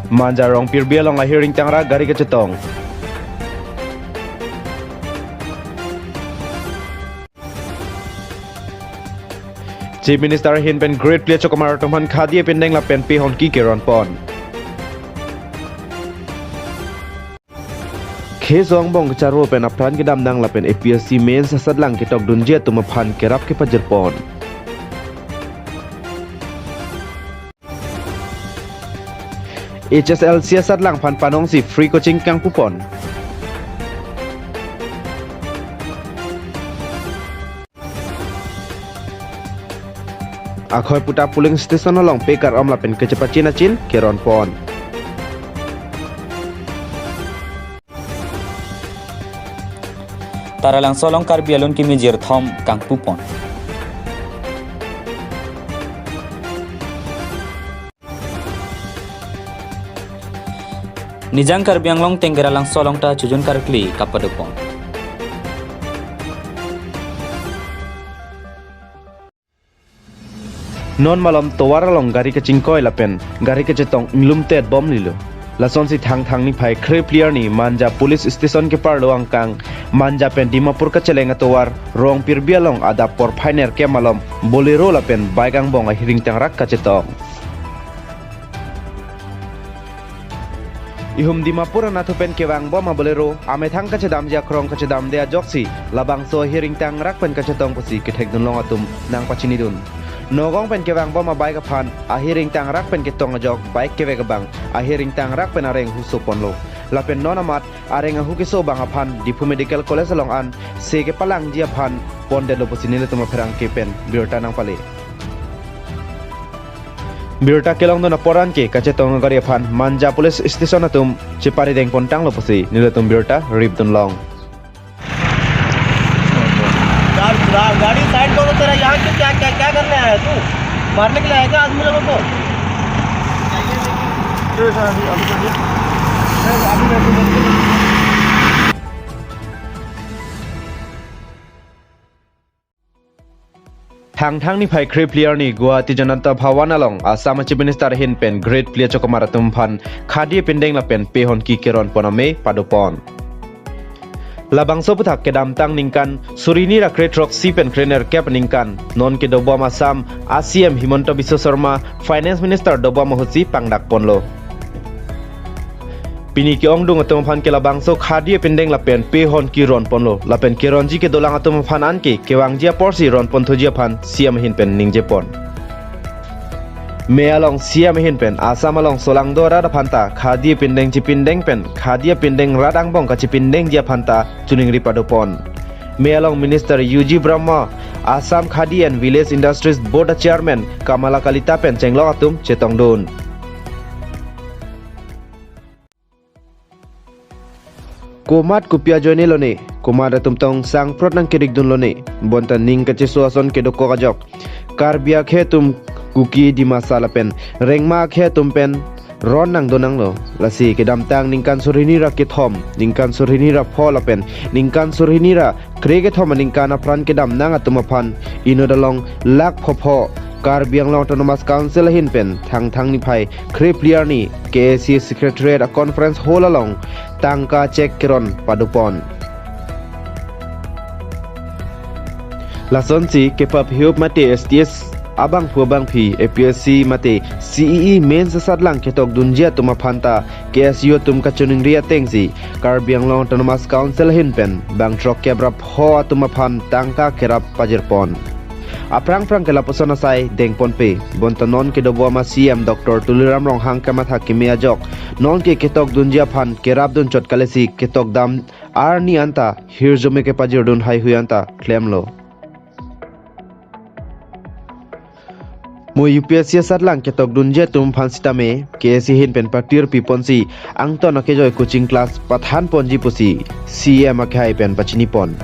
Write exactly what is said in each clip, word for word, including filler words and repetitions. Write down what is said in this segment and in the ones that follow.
Manja Rongpirbi along ahir ingtangrak gari kachetong. Chief Minister ahin pen grade phli achokomar atum aphan khadi apindeng lapen pehonki keron pon. Khesong angbong kacharvo pen apran kedamnang lapen A P S C mains asatlang ketokdunji atum aphan kerap kepajir pon. H S L C asatlang aphan panongsi free coaching kangpu pon. Akhoiputa polling station along pekar om lapen kechepachin achin keron pon. Taralangso along Karbi alun kimi jirthom kangpu pon. Nijang Karbi Anglong Tenggera Langso along ta chojun karkli kapado pon. Non malom tovar along gari kachingkoi lapen gari kachetong inglumtet bomlilo. Lasonsi Thangthang niphai kre phli arni Manja police station keparlo angkang Manja pen Dimapur kacheleng atovar Rongpirbi along adap porphai nerkep malom Bolero lapen bike angbong ahir ingtangrak kachetong. Ihum Dimapur anatthu pen kevang bom a-Bolero amethang kachedamji akrong kachedamde ajoksi labangso ahir ingtangrak pen kachetong pusi kethekdunlong atum nangpachinidun. Nogong pen kevang bom a-bike aphan ahir ingtangrak pen ketong ajok bike kevek abang ahir ingtangrak pen areng ahu so ponlo. Lapen non amat areng ahu keso abang aphan Diphu Medical College along an se kepalangji aphan pondetlo pusi nelitum apherangke pen birta nangpale. Birta kelongdun apor anke kachetong agari aphan Manja police station atum cheparideng pontanglo pusi nelitum birta ripdunlong. यार, गा-, गाड़ी साइड करो, तेरा यहाँ क्यों, क्या, क्या, क्या करने आया है तू? मारने के लिए आया क्या आदमी लोगों को? Thangthang niphai kre phli arni Guwahati Janata Bhawan along Assam Chief Minister ahin pen grade phli achokomar atum aphan khadi apindeng lapen pehonki keron pon ame pado pon. Labangso aphuthak kedamtang ningkan suri hini ra kre throksi pen kre nerkep aningkan non kedobom Assam a-C M Himanta Biswa Sarma, Finance Minister dobom ahutsi pangdak ponlo. Pini ke-ongdung atum aphan ke labangso khadi apindeng lapen pehonki ron ponlo. Lapen keronji kedolang atum aphan anke kevangji aporsi ron ponthuji aphan C M ahin pen ningje pon. Me along C M ahin pen Assam along solangdo arat aphan ta khadi apindeng chipindeng pen khadi apindeng rat angbong kachipindengji aphan ta choningri pado pon. Me along Minister U G Brahma, Assam Khadi and Village Industries Board a-Chairman Kamala Kalita pen chenglok atum chetongdun. Komat kopi ajoine lone, komat atum tong sangprot nangkerikdun lone, bonta ning kacheso ason kedokok ajok. Karbi akhei atum Kuki, Dimasa lapen Rengma akhei atum pen ron nangdonanglo. Lasi kedamtang ningkan suri hini ra kethom, ningkan suri hini ra pho lapen ningkan suri hini ra kre kethom aningkan apran kedamnang atum aphan inut along lakh phopho Karbi Anglong Autonomous Council ahin pen Thangthang niphai kre phli arni K A C Secretariat a-Conference Hall along tangka cheque keron pado pon. Lasonsi kepaphiup mate S T S abangphu abangphi, A P S C mate C E E mains asatlang ketokdunji atum aphan ta K S U atum kachoningri atengsi Karbi Anglong Autonomous Council ahin pen bang throkkep ra pho atum aphan tangka kerap pajir pon. Aphrang phrang ke lapuson asai dengponpe, bonta non kedobom a-C M Doctor Tuliram Ronghang kamatha keme ajok, non ke ketokdunji aphan kerapdun chot kalesi ketokdam arni anta hirjume kepajirdun haihui anta klemlo. Mo U P S C asatlang ketokdunji atum aphan sitame K A C ahin pen patir piponsi angton akejoi coaching class pathan ponji pusi C M akhei pen pachini pon.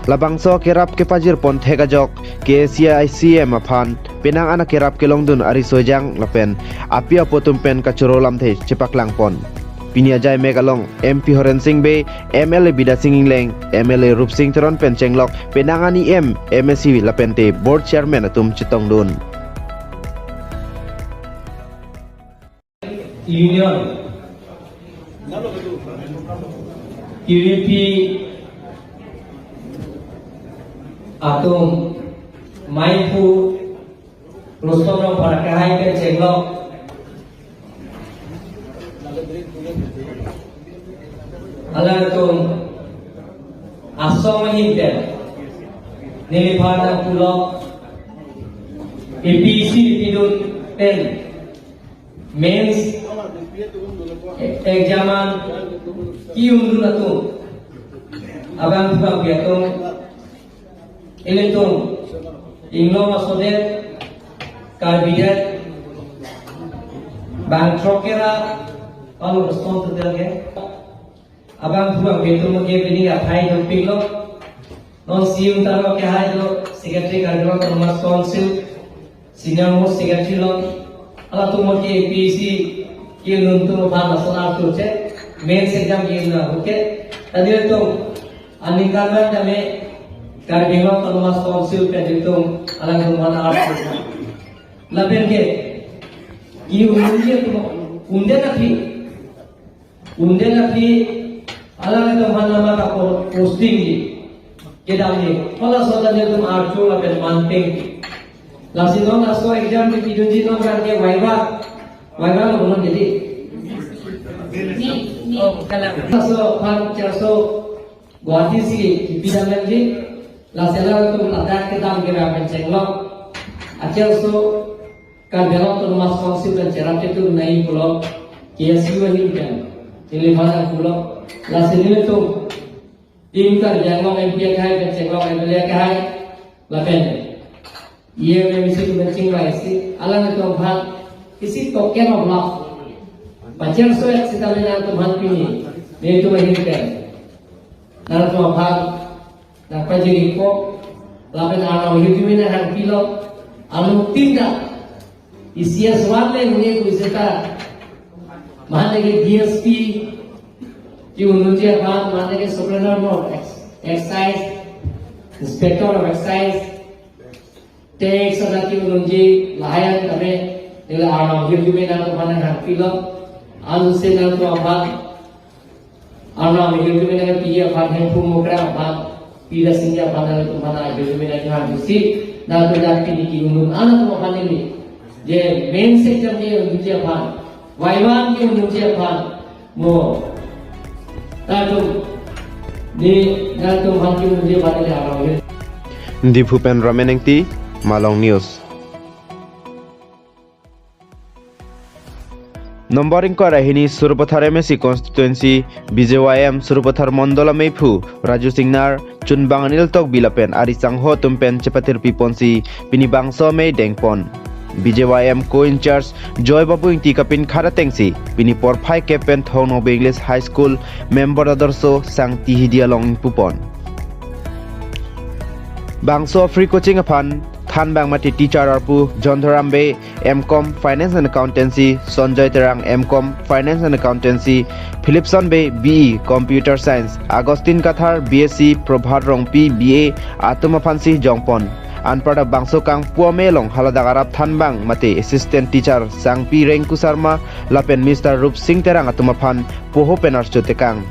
Labangso kerap kepajir pon thek ajok K A C I C M aphan penang an akerap kelongdun ariso ejang lapen api apo atum pen kachoro lamthe chepaklang pon. Pini ajai mek along M P Horen Sing Bey, M L A Bidya Sing Engleng, M L A Rupsing Teron pen chenglok penang an E M, M A C lapente board chairman atum chetongdun. Union Kiripi atum maiphu Rustom Rongphar akehai pen chenglok. Alangtum asong ahin pen neliphan nangpulok, A P S C nipidun pen mains exam an ki-undun atum abangphu abangpi atum, ilitum inglong asodet Karbi det bang throk kera alo response tel ke abangphu abangpi atum ke pini aphai dopiklo. Non C E M taro akehai do, Secretary Karbi Anglong Autonomous Council, Senior Most Secretary lo. Halatum ke A P S C ke-un atum aphan lason artu che, mains exam ke-un ahut ke. Tadi atum aningkan man kami Karbi Anglong Autonomous Council pen atum alangtum aphan artu. Lapen ke, ki-un ke atum, un-e na phi, un-e na phi, alangtum aphan nama ka po-, posting di kedam di. Hala so tadi atum artu lapen manpeng. Lasi non laso exam di pidunji non kan ke viva. Viva lo non jadi. Ni, ni, kalang. Laso aphan cherso Guwahati si kipidam nangji. Lasi alangtum ladak kedam kera pen chenglok. Acherso Karbi Anglong Autonomous Council pen cherap chetu nai pulo, K S U ahin pen neliphan nangpulok. Lasi nelitum team Karbi Anglong M P akehai pen chenglok, M L A akehai, lapen E M, M C pen chingvai si alangtum aphan isi token of love pacherso et sitame nangtum aphan pini nelitum ahin pen nangtum aphan nangpajirpo, lapen Arnam ahirjume nanghangpilo, alangtum ta E C S one le huni pu seta, mane ke D S P ki-un unji aphan, mane ke Superintendent of Ex-, Excise, Inspector of Excise, Tax ana ki-un unji, lahai an tame, neli Arnam ahirjume nangtum aphan nanghangpilo, ansi nangtum aphan Arnam ahirjume nangpi aphan, Hemphu Mukrang aphan, Pila Singja aphan, nangtum aphan ahirjume nanghangsi, nangtum dak pini ki-un an atum aphan neli, je mains exam ke-un unji aphan, viva ke-un unji aphan, mo, nangtum, ni, nangtum aphan ki-un unji aphan neli Arnam ahir. Diphu pen Ramen Engti, Malong News. Nombor ingkoi ra hini Sarupathar M A C constituency B J Y M Sarupathar Mondol ameiphu Raju Singnar, chunbang anil tokbi lapen ari sangho atum pen chepatirpi ponsi pini bangso amei dengpon. B J Y M co-in-charge Joy Babu Ingti kapinkhat atengsi pini porphai kep pen Thong Nokbe English High School Member Adorsho Sangti Hidi along ingpupon. Bangso free coaching aphan thanbang mate teacher arpu Jondhoram Bey, M Com Finance and Accountancy, Sonjoy Terang, M Com Finance and Accountancy, Philipson Bey, B E Computer Science, Augustine Kathar, B S C, Prabhat Rongpi, B A atum aphansi jongpon. Anparta bangso kangpu amei along haladak arap thanbang mate assistant teacher Sangpi Rengku Sarma lapen Mister Rupsing Terang atum aphan poho pen archo tekang.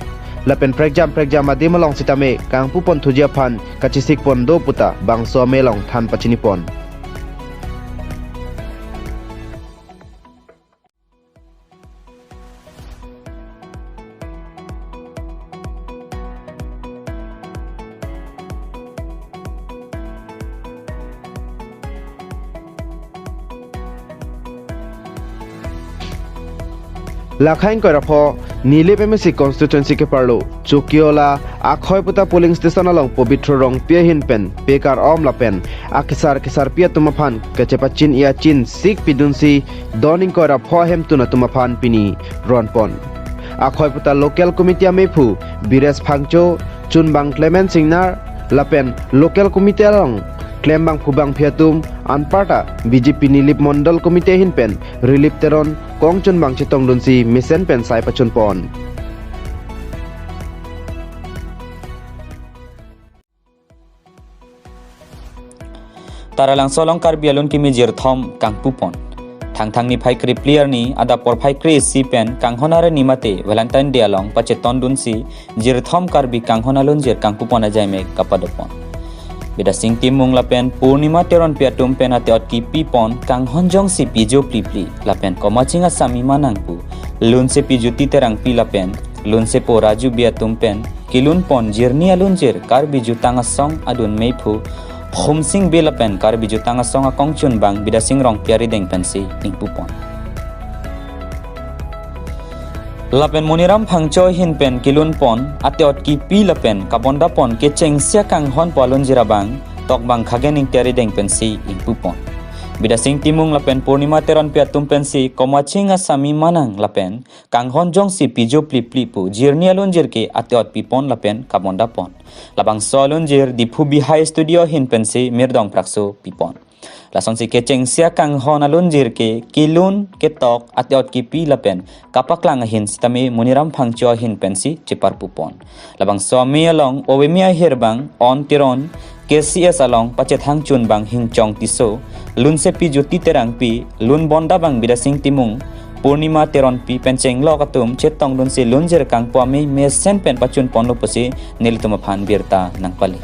Lapen prekjam prekjam adim along sitame kangpupon thuji aphan kachesikpon do puta bangso amei along than pachinipon. Lakha ingkoi ra pho Nilip M A C constituency keparlo Chokiola Akhoiputa polling station along Pobitro Rongpi ahin pen pekar om lapen akesar kesarpi atum aphan kachepachin-i achin sik pidunsi don ingkoi ra pho ahemtun atum aphan pini ronpon. Akhoiputa local committee ameiphu Bires Phangcho, chunbang Clement Singnar lapen local committee along klembangphu bangphi atum anparta B J P Nilip Mondol Committee ahin pen Rilip Teron kongchunbang chetongdunsi mesen pen sai pachunpon. Taralangso along Karbi alun kimi jirthom kangpupon. Thangthang niphai krephli arni adap porphai kre-isi pen kanghon arni mate Valentine Day along pachetondunsi jirthom Karbi kanghon alunjir kangpupon ajaimek kapadopon. Bidasing Timung lapen Purnima Teronpi atum pen ate-ot kipipon kanghon jongsi pijo plipli lapen komaching asami manang pu Lunsepi Jyoti Terangpi lapen Lunsepo Raju Bey atum pen kelunpon jirni alunjir Karbi Jutang Asong adun meiphu Khumsing Bey lapen Karbi Jutang Asong akongchunbang Bidasing Rongpi arideng pensi ingpupon. Lapen Moniram Phangcho ahin pen kelunpon ate-ot kipi lapen kabondapon kechengsi akanghon pu alunjir abang Tokbang Khagen Ingti arideng pensi ingpupon. Bidasing Timung lapen Purnima Teronpi atum pensi komaching asami manang lapen kanghon jongsi pijo plipli pu jirni alunjir ke ate-ot pipon lapen kabondapon. Labangso alunjir Diphu Bihai Studio ahin pensi Mirdong Prakso pipon. Lasonsi kechengsi akanghon alunjir ke kelun ketok ate-ot kipi lapen kapaklang ahin sitame Moniram Phangcho ahin pensi cheparpupon. Labangso amei along ove me ahir bang On Teron K C S along pachethangchunbang Hingchong Tisso, Lunsepi Jyoti Terangpi, lun bonda bang Bidasing Timung, Purnima Teronpi pen chenglok atum chetongdunsi lunjir kangpu amei mesen pen pachunponlo pusi nelitum aphan birta nangpali.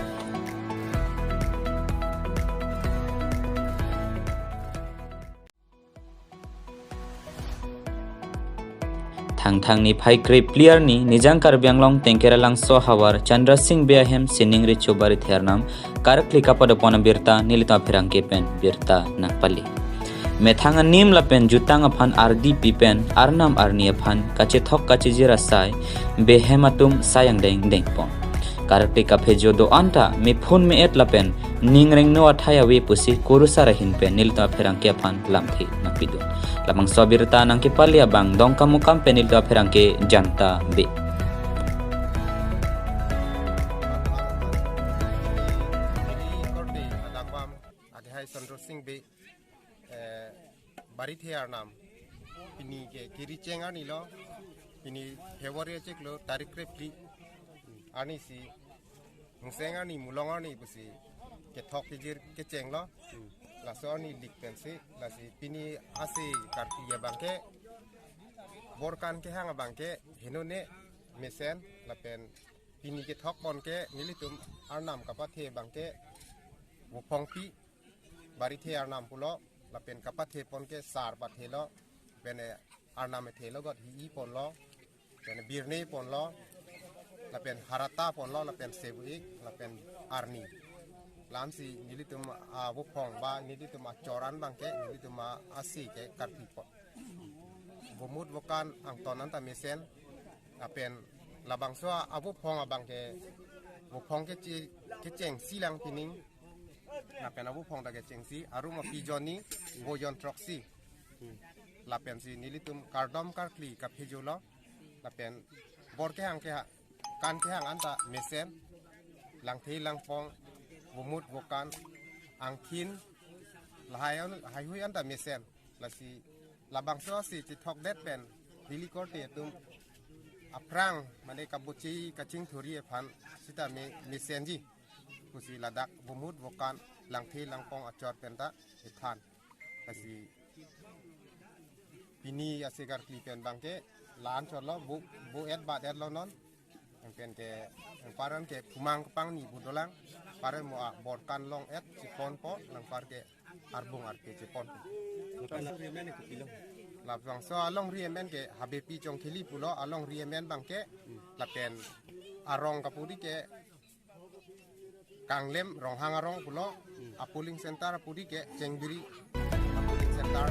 Thangthang niphai krephli arni Nijang Karbi Anglong Tengkeralangso ahavar Chandra Sing Bey ahem sining recho Barithe arnam karkli kapadopon abirta nelitum apherangke pen birta nangpali. Methang anim lapen jutang aphan ardi pi pen arnam arni aphan kachethok kachejir asai Bey ahem atum sai angdeng dengpon. Karkli kaphejo do-an ta mephun me-et lapen ning rengno athai ave pusi kurusar ahin pen nelitum apherangke aphan lamthe nangpidun. Labangso abirta nangkepali abang Dongkamukam pen nelitum apherangke Janta Bey. Korte adakbam adhai Chandra Sing Bey, eh, Barithe arnam. Pini ke kiri cheng arni lo, pini February achiklo tarik krephli arni si Mungseng arni mulong arni pusi kethok kejir kechenglo. Laso arni lik pensi, lasi pini ase karkli abangke, bor kan kehang abangke, henone mesen lapen pini kethokpon ke nelitum arnam kapathe abangke Vophongpi Barithe arnam pulo, lapen kapathepon ke Sar pathelo, pene arnam ethelo got hi-i ponlo, pene Birne ponlo, lapen Harata ponlo, lapen Sebu-ik, lapen Arni. Lamsi nelitum, ah, Vophong ba nelitum achor an abangke, nelitum, ah, ase ke karpipon. Vomut vokan angton anta mesen, lapen labangso a-Vophong abangke, Vophong keche-, kechengsi lang pining, lapen a-Vophong ta kechengsi, arum api jonni, vojon throksi. Lapensi nelitum kardom karkli kaphejolo, lapen bor kehang keha-, kan kehang anta mesen, langthe langpong, vomut vokan, angthin, lahai an, haihui anta mesen. Lasi labangso ase chethokdet pen, Delhi korte atum aphrang, mane kabuchi kachingthuri aphan sitame mesenji. Pusi ladak vomut vokan, langthe langpong achor penta ethan. Lasi pini ase karkli pen abangke la-an chotlo, bu, bu-et bat-etlo non. Anpen ke, anpar an ke phumang kepangni pu dolang. Anpar mo a bor kan long-et cheponpo, anpar ke arbung arke cheponpo. Lapen alongri amen ke kopilo? Labangso alongri amen ke Habepi Chongkheli pulo, alongri amen abangke, lapen arong kapuri ke Kanglem, Ronghang arong pulo, a-polling center apuri ke Chengbiri a-polling center.